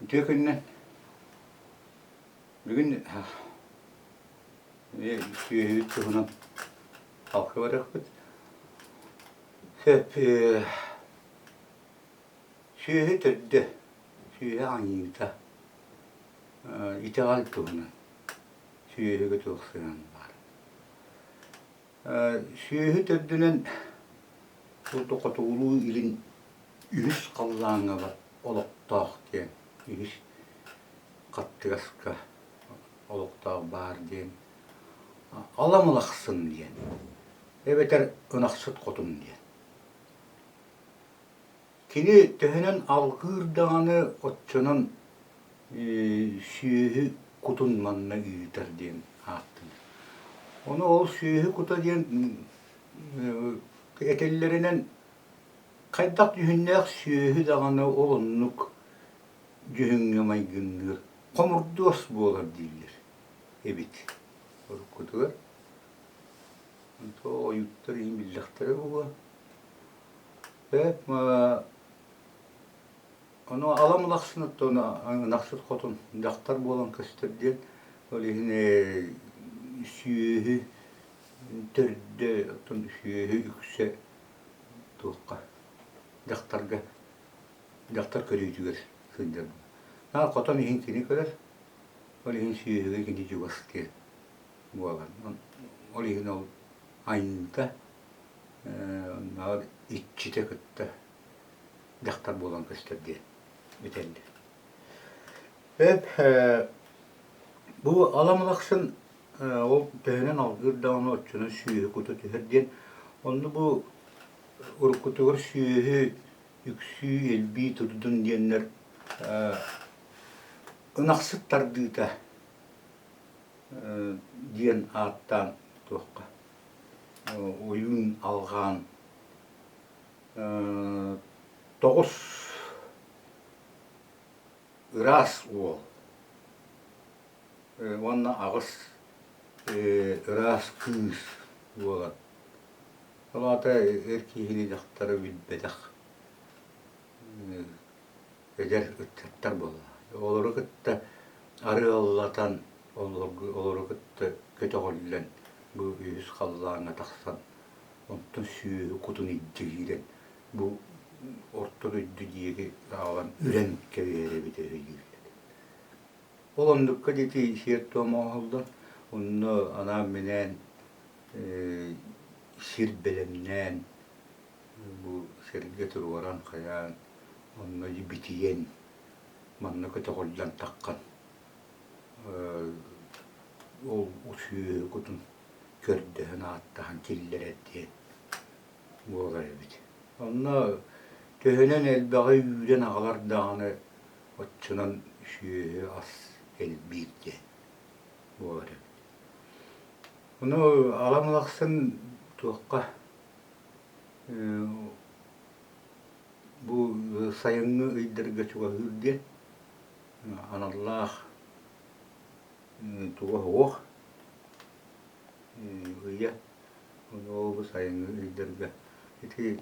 Үтүө күнүнэн. Бүгүн сүөһүбүт туһунан халкы барыахпыт. Сөп сүөһү төрдө, сүөһү аньыыта, итэҕэл туһунан сүөһүгэ туох сыһыан баар. Сүөһү төрдүнэн хотугулуу илин үһүс халлааҥҥа олохтоох диэн үһүс хаттыгаска олохтоох баар диэн Аламылахсын диэн эбэтэр Ынахсыт Хотун диэн. Кини төһөнөн алгыыр даҕаны оччонон сүөһү кутун манна ыытар диэн ааттанар. Ону ол сүөһү кута диэн этэллэринэн хайдах дьүһүннээх сүөһү даҕаны ол оннук дьүһүҥҥэ майгынныыр хомурдуос буолар дииллэр эбит уруккутугар. Онто ойууттар иһин биллэхтэрэ буолуо. Ону алам ылахсын оттон ынахсыт хотун дьахтар буолан көстөр диэн ол иһин сүөһү төрдө оттон сүөһү үксэ туохха дьахтарга дьахтар көрүүтүгэр сылдьар. Наар хотон иһин кини көрөр, ол иһин сүөһүгэ кини чугас диэн буолан. Ол иһин ол айыыта оннооҕор иччитэ кытта дьахтар буолан көстөр диэн этэллэр. Эп бу аламылахсын ол төһөнөн алгыыр даҕаны оччонон сүөһү кута түһэр диэн онно бу уруккутугар сүөһү үксүү элбии турдун диэннэр ынахсыт тардыыта диэн ааттаан туохха ойуун алҕаан тоҕус ыраас уол уонна аҕыс ыраас кыыс буолан ол аата эр киһини дьахтары билбэтэх эдэр ыччаттар буолла. Олору кытта арыаллатан, олору кытта көтөҕүллэн бу үһүс халлааҥҥа тахсан, онтон сүөһү кутун илдьэ киирэн бу орто дойду диэки аҕалан үрэн кэбиһэр эбитэ үһү дииллэр. Ол оннукка диэки сиэр-туом оҥоһуллан, онно анаан-минээн сир бэлэмнээн Бу сиргэ туруоран хайаан онно битийэн манна көтөҕүллэн таххан ол сүөһү кутун көрдөһөн ааттаһан киллэрэр диэн буолар эбит. Онно төһөнөн элбэҕи үүрэн аҕалар даҕаны оччонон сүөһү ас элбиир диэн буолар эбит. Ону аҕам ылахсын туохха Бу сайыҥҥы ыйдарга чугаһыыр диэн аналлаах туга суох ыйа ол бу сайыҥҥы ыйдарга ити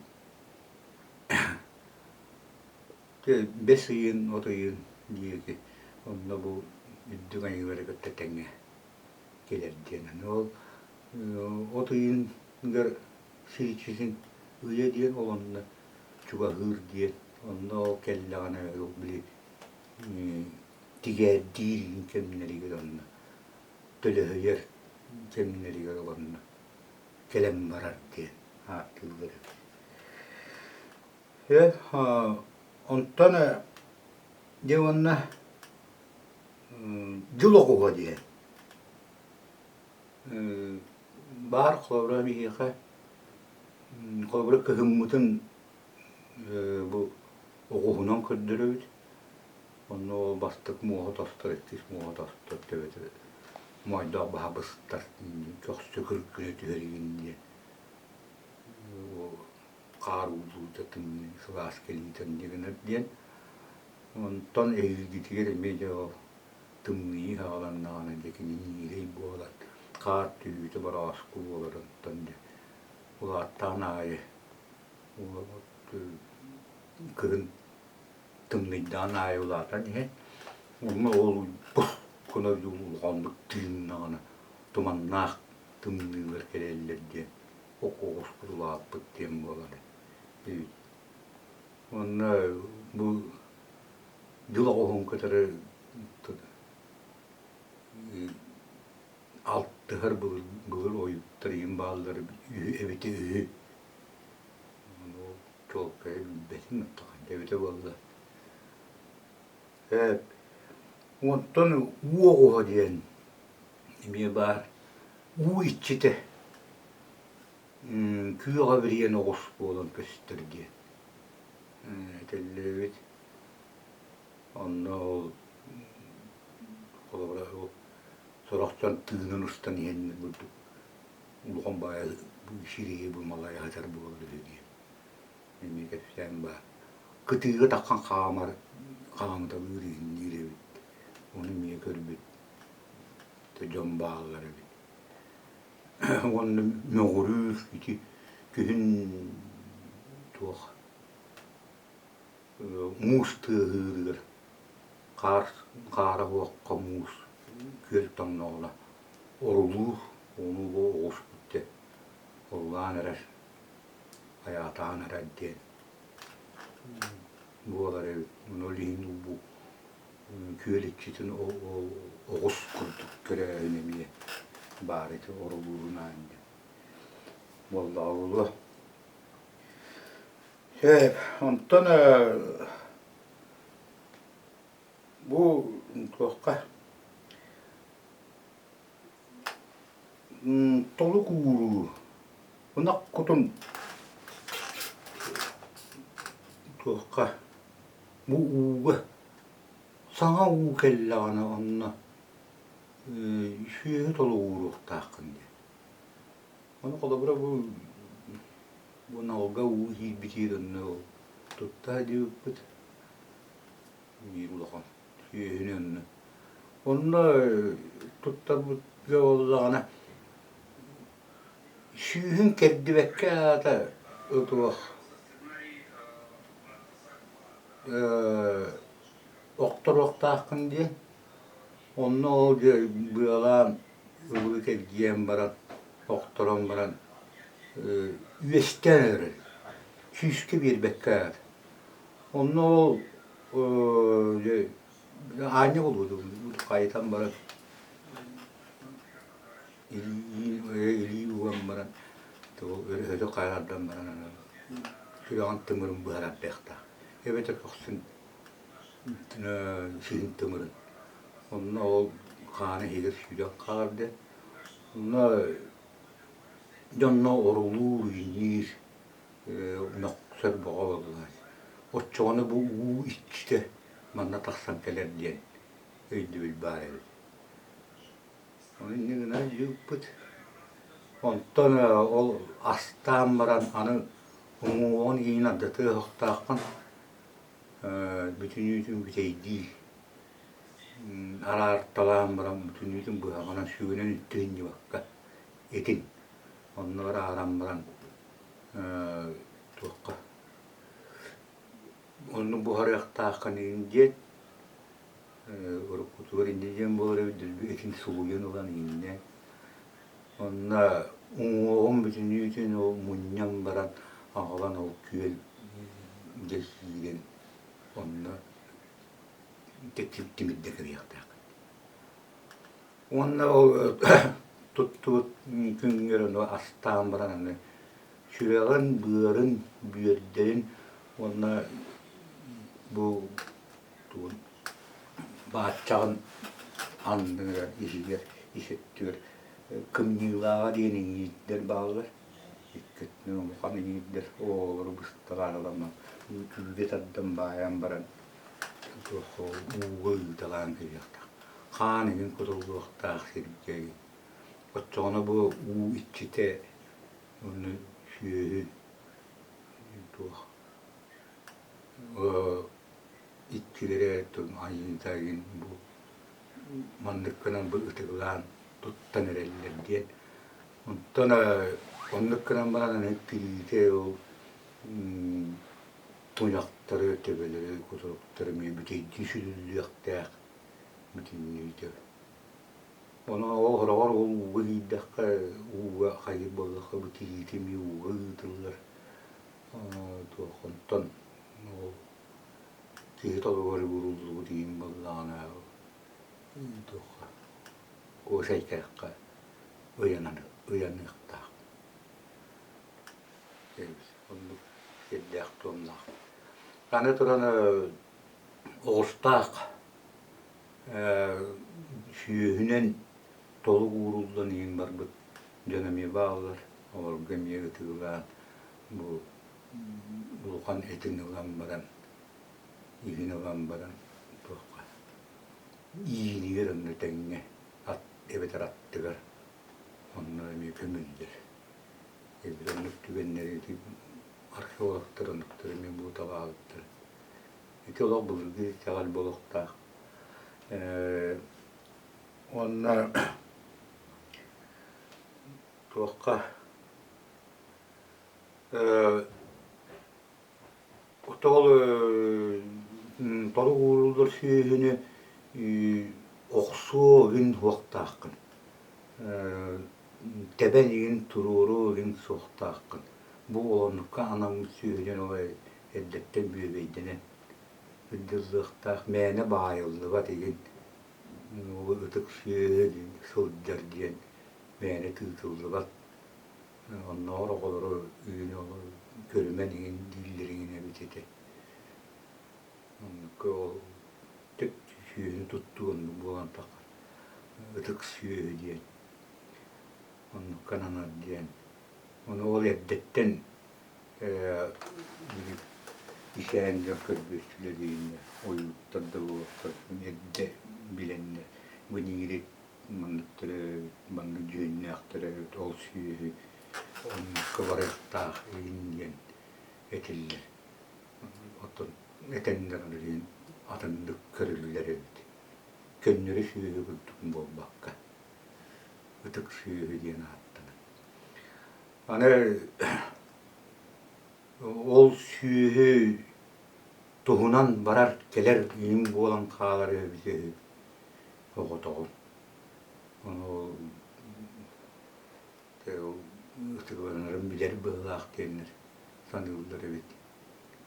бэс ыйын от ыйын диэки онно бу үрдүк айыылары кытта тэҥҥэ кэлэр диэн ол от ыйыгар сириччитин ыйа диэн ол онно чугаһыыр диэн онно ол кэллэҕинэ ол били тигээрдиир кэмнэригэр онно төлөһүйэр кэмнэригэр ол онно кэлэн барар диэн ааттыыллар эбит. Онтон дьэ уонна дьыл оҕуһа диэн Баар холобура биһиэхэ холобура кыһыммытын бу оҕуһунан көрдөрөбүт. Онно ол бастакы муоһа тостор, иккис муоһа тостор төбөтө моойдоох баһа быстар, көхсө кыргыра түһэр игин диэн хаар ууллуута тымныы сылаас кэлиитэ инньэ гынар диэн. Онтон эһиилгитигэр эмиэ дьэ ол тымныйыы саҕаланнаҕына дьэ кини ньиирэй буолан, хаар түһүүтэ борооску буолар онтон дьэ улааттаҕын аайы кыһын тымныйдаҕын аайы улаатан иһэн. Онно ол пух гына улаханнык тыыннаҕына туманнаах тымныылар кэлэллэр диэн оҕуспут улааппыт диэн буолар эбит. Уонна бу дьыл оҕуһун кытары алтыһар былыр ойууттар ийэм бааллар эбитэ үһү. Ону чуолкайа билбэтим эбитэ буолла. Ээ, онтон уу оҕуһа диэн эмиэ баар. Уу иччитэ күөх эбириэн оҕус буолан көстөр диэн этиллибит. Онно ол холобура ол сорох дьон тыынын устан иһэннэр курдук улахан баайы сирэйи бумалайа сытар буолар үһү диэн эмиэ кэпсээн баар. Кытыыга таххан хаамар хаамыталыыр иһинниир эбит. Ону эмиэ көрбүт дьон бааллар эбит. Уонна мөҕүрүүр ити күһүн туох муус тыаһыырыгар хаар хаара уохха муус күөл тоҥноҕуна орулуур ону бу оҕус бүттэ орулаан эрэр айаатаан эрэр диэн буолар эбит ону ол иһин бу күөл иччитин оҕус курдук көрөөһүн эмиэ баар ити орулуурун диэн буоллаҕа буолуо Сөп. Онтон бу туохха толук ууруу ынах кутун туохха бу ууга саҥа уу кэллэҕинэ онно сүөһү толук ууруохтааххын диэн. Ону холобура бу бу налга уу киирбитигэр онно ол тутта диэбиппит биир улахан сүөһүнү онно. Онно туттарбытга буоллаҕына сүүһүн кэрдибэккэ аата туох охторуохтааххын диэн Онно ол дьэ быалаан ыбылы кэлгийэн баран, охторон баран үөстээн эрэр, сүүскэ биэрбэккэ аата. Онно ол дьэ аанньа буолуо хайытан баран илии уган баран өрөһөтө хайардан баран сүрэҕин тымырын быһарардыахтаах. Эбэтэр көхсүн сиһин тымырын. Онно ол хаана иһигэр сүүрэн хаалар диэн. Онно дьонно орулуур, иҥниир, мөхсөр бөҕө буоллаҕа. Оччоҕуна бу уу иччитэ манна тахсан кэлэр диэн өйдөбүл баар эбит. Ону инньэ гынан ыыппыт. Онтон ол астаан баран аны уҥуоҕун иин ардатыа оһохтооххун бүтүнүүтүн бүтэйдии араарталаан баран бүтүнүүтүн быһаҕынан сүгүнэн үттү сынньыбакка этин онно арааран баран туохха онну буһарыахтааххын иһин диэн уруккутугар инньэ диэн буолар эбит дэлби этин сулуйан ылан иҥнэ Онно уҥуоҕум бүтүннүүтүн ол мунньан баран аҕалан ол күөл дьэ киирэн онно тимирдэ кэбиһиэхтээх. Уонна ол туттубут күҥҥэр ону астаан баран аны сүрэҕин, быарын, бүөрдэрин уонна бу тугун бааччаҕын анныгар иһигэр ис өттүгэр кымньыылааҕа диэн иҥиирдэр бааллар. Икки өттүнэн улахан иҥиирдэр оҕолору бысталаан ылан күүгэ тардан баайан баран туох ууга ыыталаан кэбиһиэхтээх. Хаан иҥин кутуллуохтаах сиргэ. Оччоҕуна бу уу иччитэ уонна сүөһү туох иччилэрэ айыыта игин бу маннык гынан бу ытыгылаан туттан эрэллэр диэн. Онтон оннук гынан баран аны тириитэ ол туйахтары, төбөлөрү, кутуруктары эмиэ бүтэйдии сүлүллүөхтээх. Бүтүннүүтэ. Онон ол хороҕор ол ууга киирдэххэ, ууга хайыыр буоллахха бу тириитэ эмиэ ууга ыытыллар. Туох онтон ол киһи толугар ууруллубут иин буоллаҕына туохха куосайкайахха ыйанан ыйаныахтаах. Оннук сиэрдээх-туомнаах. Аны туран оҕустаах сүөһүнэн толук ууруллан иһин барбыт дьон эмиэ бааллар. Олорго эмиэ ытыгылаан бу улахан этин ылан баран, иһин ылан баран туохха иинигэр онно тэҥҥэ ат эбэтэр аттыгар онно эмиэ көмүллэр. Эбит оннук түгэннэри ити археологтар оннуктары эмиэ булуталаабыттар. Ити олох былыргы итэҕэл буолуохтаах. Уонна туохха Ол толук ууруллар сүөһүнү охсуо игин суохтааххын, тэбэн игин туруоруо игин суохтааххын. Бу оннукка анаммыт сүөһүнэн ол эрдэттэн бүөбэйдэнэн ыдьыллыахтаах, мээнэ баайыллыбат игин ытык сүөһү сылдьар диэн мээнэ тыытыллыбат. Оннооҕор оҕолору үүнү көрүмэн иҥин дииллэр иҥин эбит этэ. Оннукка ол түк сүөһүнү туттуу оннук буолан таххар. Ытык сүөһү диэн. Оннукка ананар диэн. Ону ол эрдэттэн исээн дьон көрбүөччүлэр дииннэр, ойууттар да буолуохтар эрдэ билэннэр бу ньири маннык төрөөбүт, маннык дьүһүннээх төрөөбүт ол сүөһү оннукка барыахтаах игин диэн этиллэр. Оттон этэннэр билигин атыннык көрүллэр эбит. Көннөрү сүөһү курдук буолбакка, ытык сүөһү диэн ааттанар. Аны ол сүөһү туһунан барар кэлэр иҥин буолан хаалар эбитэ үһү. Оҕотоҕун. Ону ытыгыланарын билэр быһыылаах диэннэр саныыллар эбит.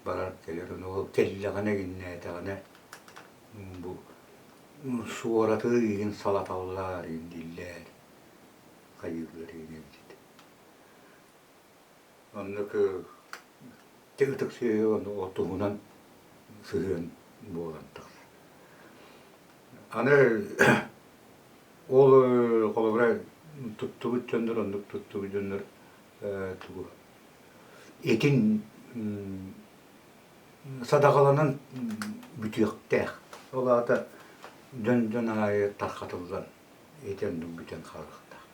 Барар кэлэр ону ол кэллэҕинэ игиннээтэҕинэ бу суораты игин салаталлар игин дииллэр хайыыллар игин эбит. Оннук ытык сүөһү ону туһунан сыһыан буолан тахсар. Аны ол холобура туттубут дьоннор оннук туттубут дьоннор тугу этин садаҕаланан бүтүөхтээх. Ол аата дьон-дьон аайы тархатыллан эти оннук бүтэн хаалыахтаах.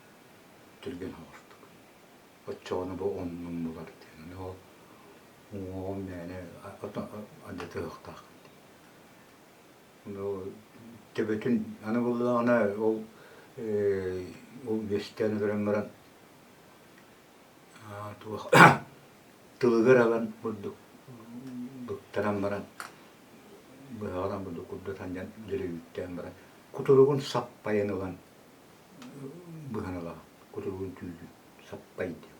Түргэн соҕустук. Оччоҕуна бу оннун булар диэн. Ол уҥуоҕум мээнэ алдьатыахтаах. Төбөтүн аны буллаҕына ол ол үөстээн өлөрөн баран туох тылыгар ылан курдук быктаран баран быһаҕынан курдук курдатан дьон дьөлөйүүттээн баран кутуругун саппайан ылан быһан ылаҕын кутуругун түүтүн саппай диэн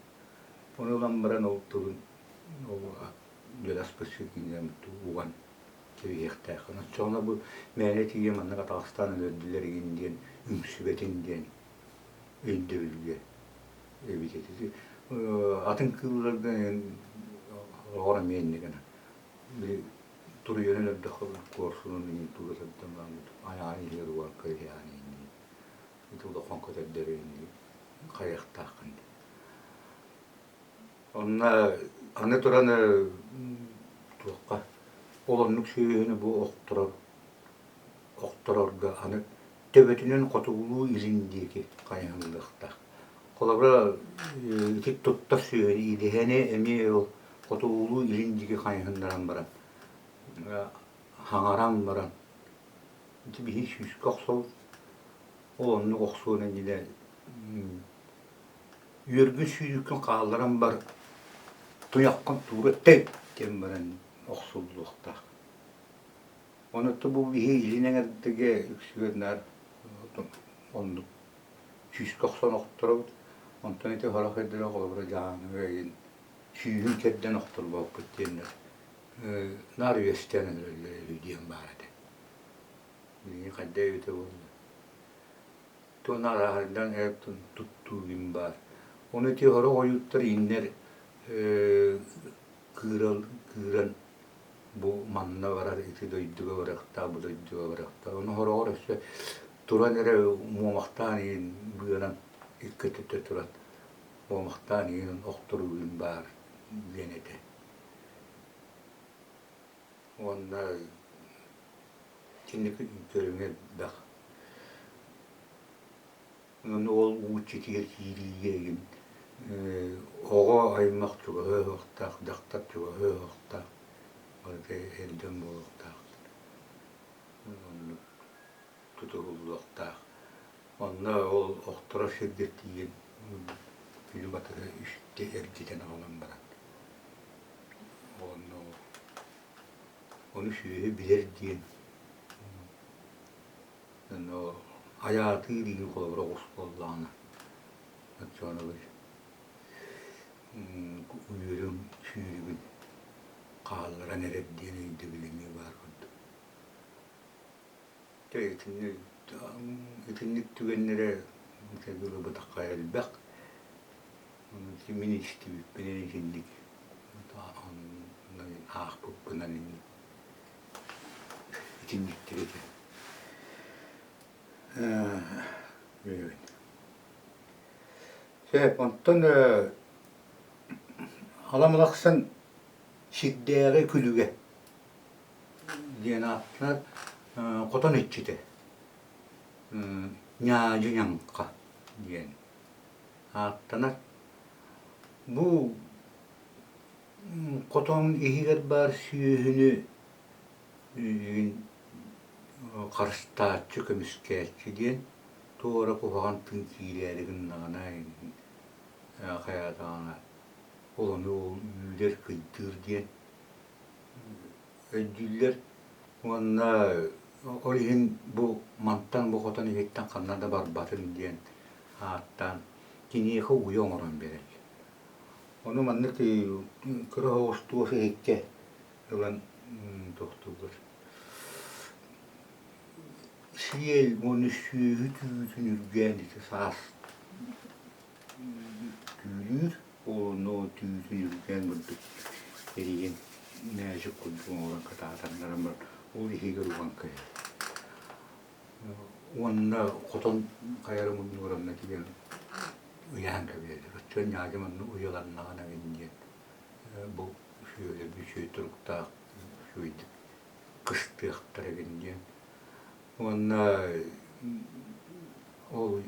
ону ылан баран ол тылын ол дьөлө аспыт сиргинэн уган кэбиһиэхтээххин. Оччоҕуна бу мээнэ тиийэ маннык атаҕастаан өлөрдүлэр игин диэн үҥсүбэтин диэн өйдөбүлгэ эбит этэ. Атын кыылларга оҕор эмиэ инник гына. Били туруйаны өлөрдөххө куорсунун иһин туга сылдьан баран айаҕын иһигэр уорка иһэҕин иһин ити улахан көтөрдөрү хайыахтааххын диэн. Онно аны туран туохха ол оннук сүөһүнү бу охторор охторорго аны төбөтүнэн хотугулуу илин диэки хайыһыллыахтаах. Холобура ити туттар сүөһүнү идэһэни эмиэ ол хотугулуу илин диэки хайыһыннаран баран хаҥаран баран ити биһи сүүскэ охсобут ол оннук охсуон иннинэ Үөргүн сүүрүккүн хаалларан бар, туйаххын туура тэп диэн баран охсуллуохтаах. Онуттан бу биһи илин эҥэрдэгэ үксүгэр наар оннук сүүскэ охсон охторобут. Онтон ити сорох эрдэрэ холобура Дьааҥыга игин сүүһүн кэрдэн охторбоппут диэннэр наар үөстээн өлөллөр үһү диэн баар этэ. Билигин хайда эбитэ буолла. Туон арааһырдан туттуу ким баар. Ону ити сорох ойууттар иннэр кыыран, кыыран бу манна барар, ити дойдуга барыахтаах, бу дойдуга барыахтаах. Ону сороҕор өссө туран эрэ муомахтаан иһин быанан икки өттүттэ туран муомахтаан иһин охторуу баар диэн этэ. Уонна киники көрүҥэ элбэх. Онон ол уу иччитигэр киириигэ игин оҕо аймах чугаһыа суохтаах, дьахтар чугаһыа суохтаах, барыта эр дьон буолуохтаах. Оннук тутуһуллуохтаах. Онно ол охторор сиргэ тиийэн күнү батыһа үстэ эргитэн аҕалан баран онно ону сүөһү билэр диэн айаатыыр иһин холобура оҕус буоллаҕына оччоҕуна үөрүм сүүрүгүн хаалларан эрэр диэн өйдөбүл эмиэ баар курдук. Дьэ итинник итинник түгэннэрэ ылбатахха элбэх. Мин истибиппинэн итинник аахпыппынан итинниктэр этэ. Сөп, онтон аламалахсан сирдээҕи күлүгэ диэн ааттанар хотон иччитэ Ньаадьы Ньаҥха диэн ааттанар. Бу хотон иһигэр баар сүөһүнү харыстааччы, көмүскээччи диэн туора куһаҕан тыын киирээри гыннаҕына хайаатаҕына ол ону ол үүрэр, кыйдыыр диэн өйдүүллэр уонна ол иһин бу мантан бу хотон иһиттэн ханна да барбатын диэн ааттаан киниэхэ уйа оҥорон биэрэллэр. Ону маннык кыра соҕус туос иһиккэ ылан тохтууллар. Сиэл уонна сүөһү түүтүн үргээн ити саас түүлүүр, ону түүтүн үргээн курдук эрийэн мээчик курдук оҥорон кытаатаннаран баран ол иһигэр уган кэбиһэр. Уонна хотон хайа эрэ муннугар онно тиийэн ыйаан кэбиһэллэр. Оччо ньаадьы манна уйаланнаҕына эҥин диэн бу үчүгэй үчүгэй туруктаах үчүгэйдик кыстыахтар эбин диэн. Уонна ол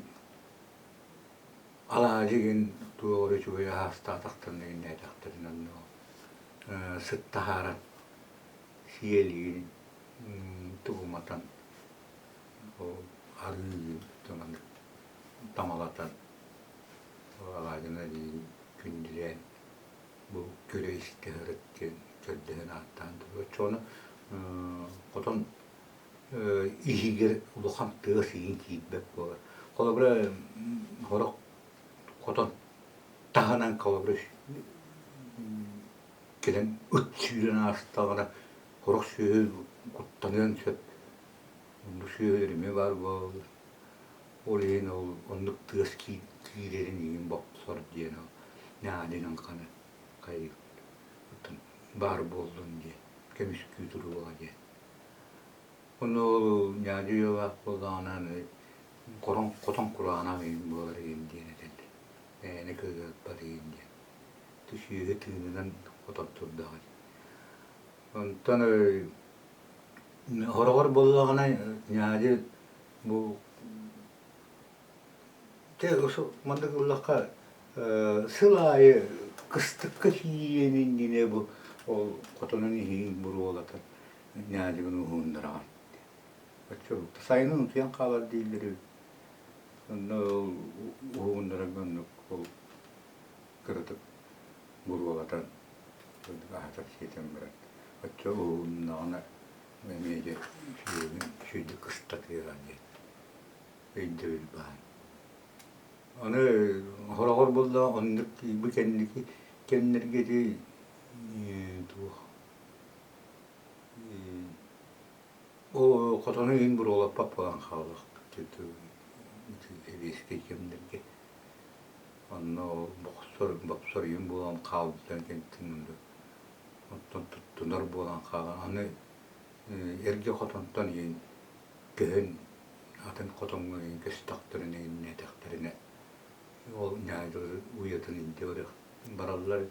алаадьы игин туох эрэ үчүгэй аһаастаатахтарына игиннээтэхтэринэ онно сыт таһааран сиэлигин тугуматан ол арыы маннык тамалатан алаадьыны күндүлээн бу көрө-истэ сырыт диэн көрдөһөн ааттаан турар. Оччоҕуна хотон иһигэр улахан тыас иһин киирбэт буолар. Холобура, сорох хотон таһынан холобура кэлэн ыт сүүрэн аастаҕына сорох сүөһү куттаныан сөп. Оннук сүөһүлэр эмиэ баар буолаллар. Ол иһин ол оннук тыас киирэрин иһин бопсор диэн ол ньаадьынан ханы хайыы баар буоллун диэн көмүскүү туруоҕа диэн. Ону ол ньаадьы уйалаах буоллаҕына аны хотон хотон кураанах иһин буолар иһин диэн этэллэр. Мээнэ кыыһырбат иһин диэн. Сүөһү тыынынан хотон турдаҕа дии. Онтон Хороҕор буоллаҕына ньаадьы бу дьэ маннык ыллахха сыл аайы кыстыкка киириэн иннинэ бу ол хотонун иһин буруолатан ньаадьыгын уһууннараҕын. Оччо сайынын утуйан хаалар дииллэр эбит. Онно ол уһууннарарга оннук ол кыратык буруолатан аһатар сиэтэн баран оччо уһуннаҕына. Эмиэ дьэ сүөһүн үчүгэйдик кыстатыаҕа диэн өйдөбүл баар. Аны хороҕор буолла оннук бу кэнники кэмнэргэ ити туох хотону иһин буруолаппат буолан хааллахпыт сэбиэскэй кэмнэргэ. Онно бохсор бопсор иһин буолан хаалбытын кэнниттэн оттон туттунар буолан хаалан аны эргэ хотонтон иһин көһөн атын хотоҥҥо иһин көстөхтөрүнэ иннээтэхтэринэ ол ньаадьылар уйатын илдьэ бараллар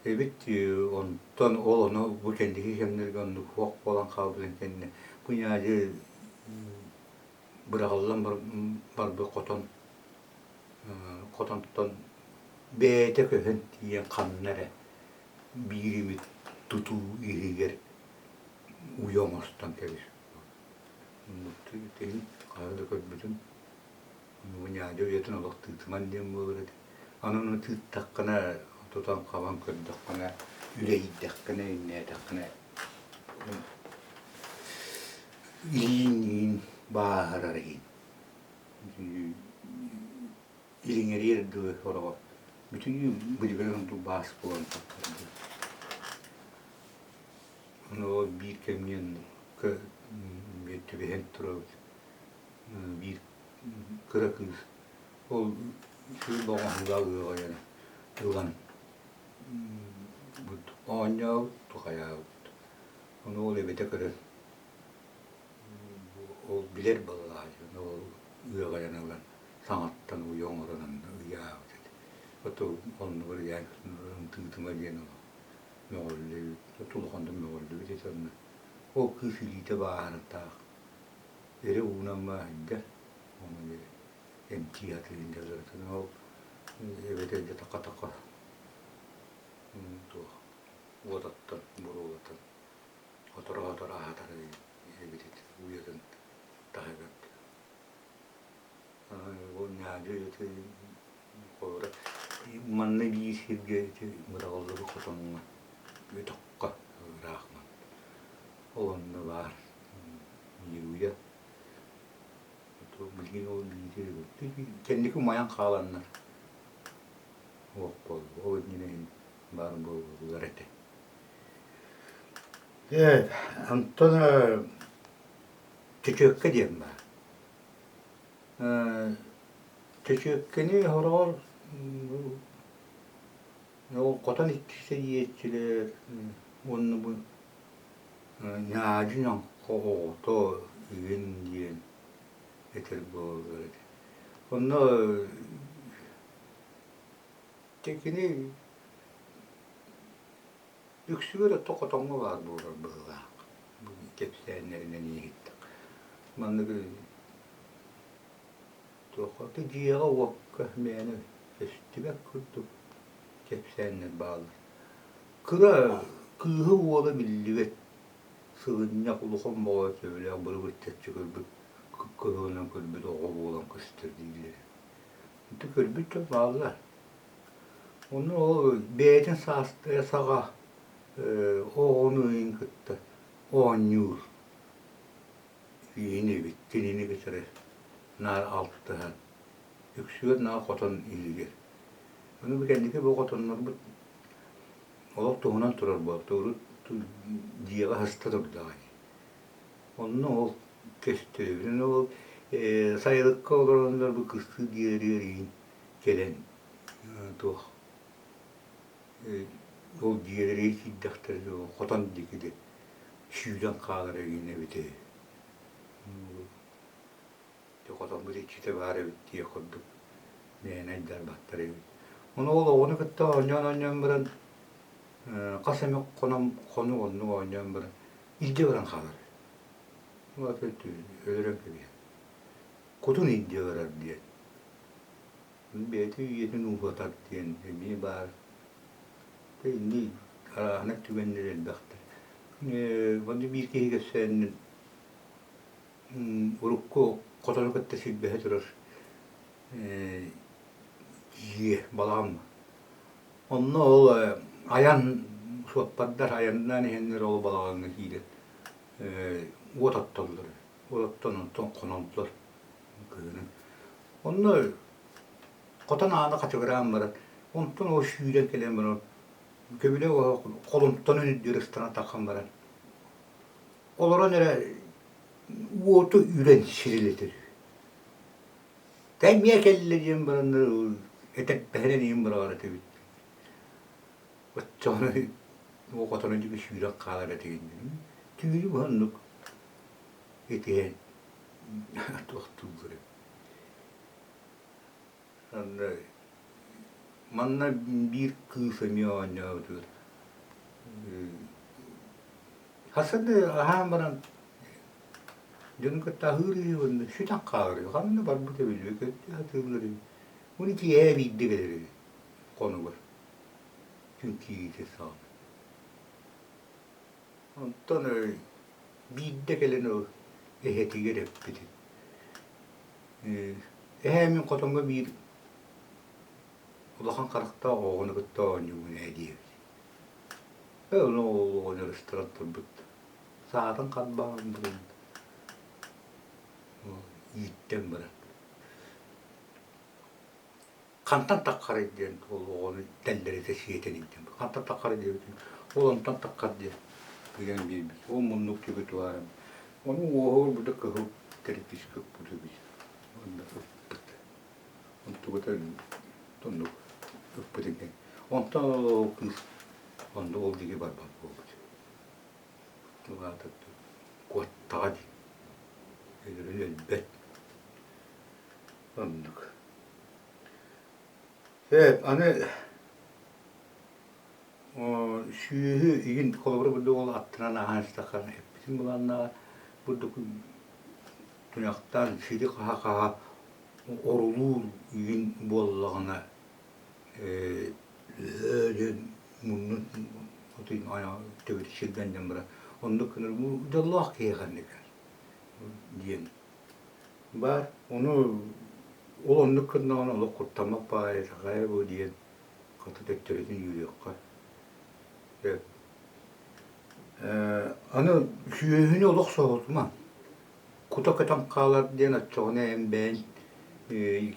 эбит онтон ол ону бу кэнники кэмнэргэ оннук суох буолан хаалбытын кэннэ бу ньаадьы быраҕыллан барбыт хотон хотонтон бэйэтэ көһөн тиийэн ханна эрэ биир эмит тутуу иһигэр уйа оҥостон кэбис. Иһин хаһы да көрбүтүм ньаадьа уйатын олох тыытыман диэн буолар этэ. Аны ону тыыттаххына тутан-хабан көрдөххүнэ, үрэйдэххинэ, иннээтэххинэ илиин-иин бааһырар иһин Ириҥэриэр дылы сороҕор бүтүннүү билигин онтук баас буолан тахсар. Ону ол биир кэмҥэ түбэһэн турабыт биир кыра кыыс ол сүр оҥоһуулаах ыаҕайан ылан оонньообут хайаабыт ону ол эбэтэ көрөн Ол билэр балаҕа дьон ол ыаҕайан ылан саҥаттан уйа оҥорон ыйаабыт этэ. Ото оннугар ыйаан тыытыма диэн олох мөҕүллүбүт, улаханнык мөҕүллүбүт этэ онно. Ол кыыс илиитэ бааһыртаах эрэ уунан бааһырда, ону эмтии сатыырын дьалларытын ол эбэтэр дьэ така-така туох уотаттан буруолатан Сотору-сотору аһатар эбит уйатын таһыгар. Ол ньаадьы ити холобура манна биир сиргэ ити быраҕыллыбыт хотоҥҥо өтөххө ыраах Ол онно баар биир уйа. Билигин ол биири кэнники умайан хааланнар суох буолла. Ол иннинэ баар буоллулар этэ. Ээ, онтон чөчүөккэ диэн баар. Чөчүөккэни сороҕор хотон иччитэ диэччилэр уонна бу ньаадьын оҕото үһүн диэн этэр буолаллар этэ. Онно кини Үксүгэр өттө хотоҥҥо баар буолар быһыылаах. Бу кэпсээннэринэн иһиттэх. Маннык туохха дьиэҕэ-уокка мээнэ көстүбэт курдук кэпсээннэр бааллар. Кыра кыыһы уола биллибэт сыгынньах улахан баҕайы төбөлөөх бырыбыччаччы көрбүт кыһылынан көрбүт оҕо буолан көстөр дииллэр. Ити көрбүт дьон бааллар. Ону ол бэйэтин саастыы саҕа оҕону ыйын кытта оонньуур иһин эбит, кинини кытары наар алтыһан, үксүгэр наар хотон иһигэр. Ону бу кэнники бу хотоннорбут олох туһунан турар буолбут, урут дьиэҕэ сыста турдаҕа дии. Онно ол көстөрүбүн ол сайылыкка олороннор бу кыстыы дьиэлэригэр иһин кэлэн туох ол дьиэлэригэр киирдэхтэринэ хотон диэки да сүүрэн хаалар эҥин эбитэ үһү. Хотоммут иччитэ баар эбит диэх курдук мээнэ айдарбаттар эбит. Ону ол оҕону кытта оонньоон-оонньоон баран хас эмэ хонон хонук оннук оонньоон баран илдьэ баран хаалар. Өлөрөн кэбиһэр. Кутун илдьэ барар диэн. Бэйэтэ үйэтин ууһатар диэн эмиэ баар. Инни арааһынай түгэннэр элбэхтэр. Онно биир киһи кэпсээнинэн урукку хотону кытта силбэһэ турар дьиэ балаҕан Онно ол айан суоппардар айаннаан иһэннэр ол балаҕаҥҥа киирэн Уот оттоллор, уот оттон онтон хоноллор кыһынын. Онно хотон аана хачыгыраан баран, онтон ол сүүрэн кэлэн баран, көбүлэ холумтан үрдүгэр ыстана таххан баран, олорон эрэ уоту үрэн сирилэтэр. Тэҥҥэ кэллэ диэн бараннар этэрбэһинэн иһин быраҕар этибит. Оччоҕуна уо хотону диэки сүүрэн хаалар этигин. Түүнү быһа оннук итиһэн туохтууллар эбит. Онно манна биир кыыс эмиэ оонньообутугар хасыны аһаан баран дьону кытта аһыыр үһү сүтэн хаалар үһү ханна барбыта биллибэт көрдүү сатыыллар үһү уонна киэһэ биирдэ кэлэр үһү хонугар күн киириитин саҕана Онтон биирдэ кэлэн ол эһэтигэр эппитим эһээ мин хотоҥҥо биир улахан харахтаах оҕону кытта оонньуубун ээ диэбит. Ээ ону ол оҕонньор ыстаран турбут саатын харбаан баран ииттэн баран Хантан таххарый диэн ол оҕону тэллэритэ сиэтэн илдьэн хантан таххарый диэбитин ол онтон таххар диэн ыйан биэрбит. Ол муннук түгү туһаайан ону уоһугар быда кыһыл тэриппискэ укпут эбит. Онно ыппыт. Онтугата оннук ыппыт эбит. Онтон ол кыыс онно ол диэки барбат буолбут. Улаата куоттаҕа дии. Өлөрүн өлбөт. Оннук. Сөп, аны сүөһү игин холобура бурдук ол аттынан ааһан истэххэ эппитин буланнаҕа бурдук туйахтаан сири хаһа-хаһа орулуур игин буоллаҕына ээ диэн муннун төбөтө сиргэннэн баран оннук гынар дьоллоох киһиэхэ инник диэн Баар. Ону ол оннук гыннаҕына олох куттаммат баҕайы хайа бу диэн хата төттөрүтүн үүрүөххэ сөп. Ээ аны сүөһүнү олох соһутума. Кута көтөн хаалар диэн оччоҕуна эн бэйэҥ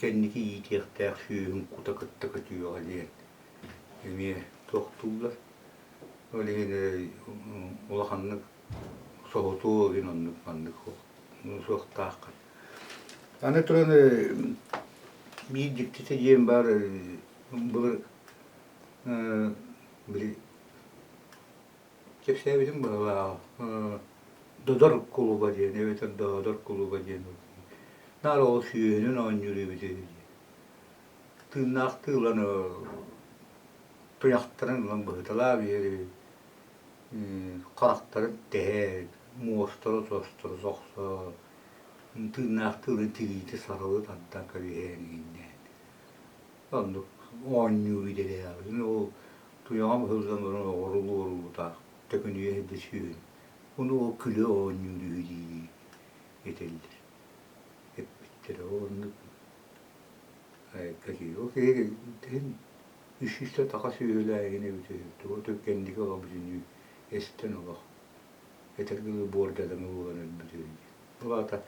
кэнники иитиэхтээх сүөһүҥ кута кытта көтүөҕэ диэн эмиэ туохтууллар. Ол иһин улаханнык соһутуу диэн оннук маннык суохтааххын. Аны туран биир дьиктитэ диэн баар былыр били кэпсээбитим быһыылаах Додор кулуба диэн эбэтэр Доодор кулуба диэн наар ол сүөһүнэн оонньуур эбитэ үһү диэн. Тыыннаахтыы ылан туйахтарын ылан быһыталаан биэрэр үһү харахтарын тэһэ, муостара-тосторо сохсо, тыыннаах тыылын тириитэ сарылы тардан кэбиһэн иҥиннээн. Оннук оонньуу идэлээҕин ол туйаҕа быһыллан баран оҕорулуу-орулутаах төкүнүйэ сылдьа сүөһүн. Ону ол күлэ оонньуур үһү дии этэллэр. Эппиттэрэ ол оннук Ол киһи үс сүүстэ таха сүөһүлээһин эбитэ үһү. Туга түргэнник олох бүтүннүү эстэн олох этэргэ дылы буордатыҥы буолан өлбүтэ үһү диэн. Ол аата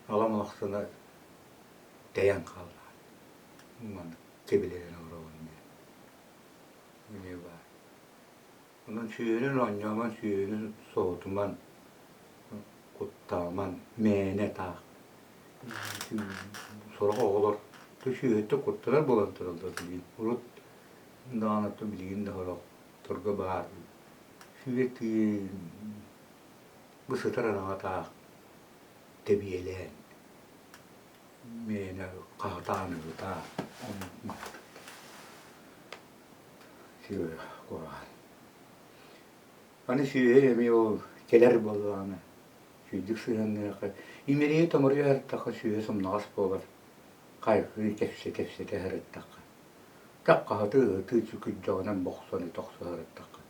аҕам ахсына тэйэн хаалла. Маннык кэбилэнэн олороҕун диэн. Эмиэ баар. Онон сүөһүнэн оонньоомон, сүөһүнү соһутуман, куттааман, мээнэ таах. Сорох оҕолор сүөһүттэн куттанар буолан тураллар билигин. Урут даҕаны билигин да сорохторго баар. Сүөһү бу сытар араҥа таах тэбиэлээн, мээнэ хаһытаан ыгытаан оннук Сүөһү куһаҕан. Аны сүөһү эмиэ ол кэлэр буоллаҕына сүүрдүк сыһыанныахха имэрийэ-томоруйа сырыттахха сүөһү сымнаҕас буолар хайҕыы кэпсэтэ-кэпсэтэ сырыттахха так хаһытыы-ыһытыы сүкүйдэҕинэн бохсон тохсо сырыттахха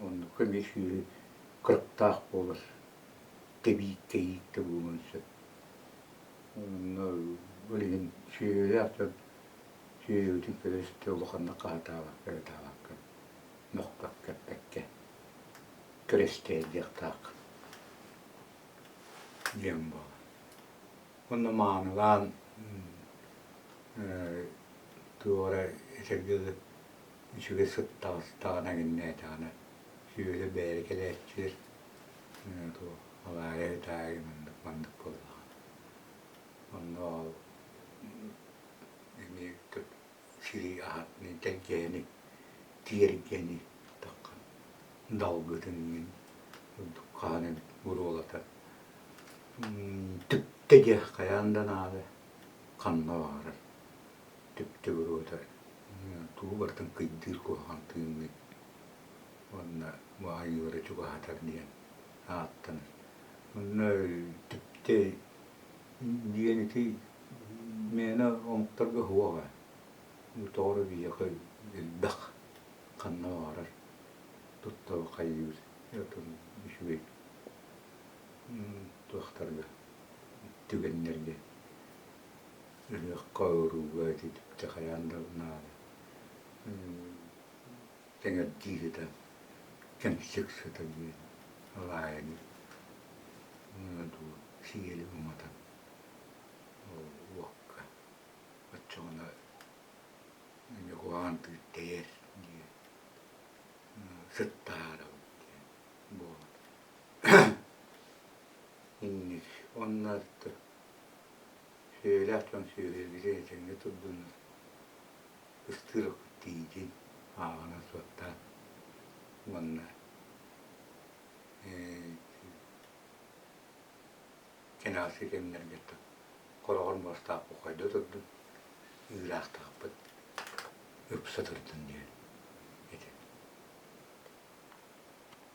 оннукка эмиэ сүөһү кырыктаах буолар тэбиик тэйиик да буолуон сөп онно ол иһин сүөһүлээх дьон Сүөһүбүтүн көрө-истэ улаханнык хаһытаабакка, ытаабакка, мөхпөккө, эппэккэ. Көрүстээйдиэхтээх диэн буолар. Уонна маанылаан туох эрэ этэргэ дылы үчүгэй сыт таҕыстаҕына эҥиннээтэҕинэ сүөһү бэйэлэрэ кэлээччилэр туох алаайа ытаайы маннык маннык буоллаҕына. Онно ол эмиэ сири аһатыны тэлгэһэни тиэргэни таххан далгытын мин курдук хаһан эмит буруолатар түптэ диэх хайаан да наада ханна баҕарар түптэ буруота тугу барытын кыйдыыр куһаҕан тыыҥҥын уонна бу айыылары чугаһатар диэн ааттанар. Онно түптэ диэн ити мээнэ омуктарга суоҕа. Тоҕо эрэ биһиэхэ элбэх ханна баҕарар туттар хайыыр үчүгэй туохтарга түгэннэргэ ыһыахха уруулга ити түптэ хайаан да наада Сэҥэрдии сыта, кэмсик сыта диэн алаайаны дуу сиэли уматан ол уокка оччоҕуна эмиэ куһаҕан тыыттэйэр диэн сыттаарабыт диэн буолар. Инник уонна сүөһүлээх дьон сүөһүлэригэр этэҥҥэ турдуннар ыстыыр тиийдин ааҕынан суоттаан уонна кэнэҕэски кэмнэргэ хороҕор муостаах бухайда турдун ыыраахтаахпыт ыпса турдун диэн.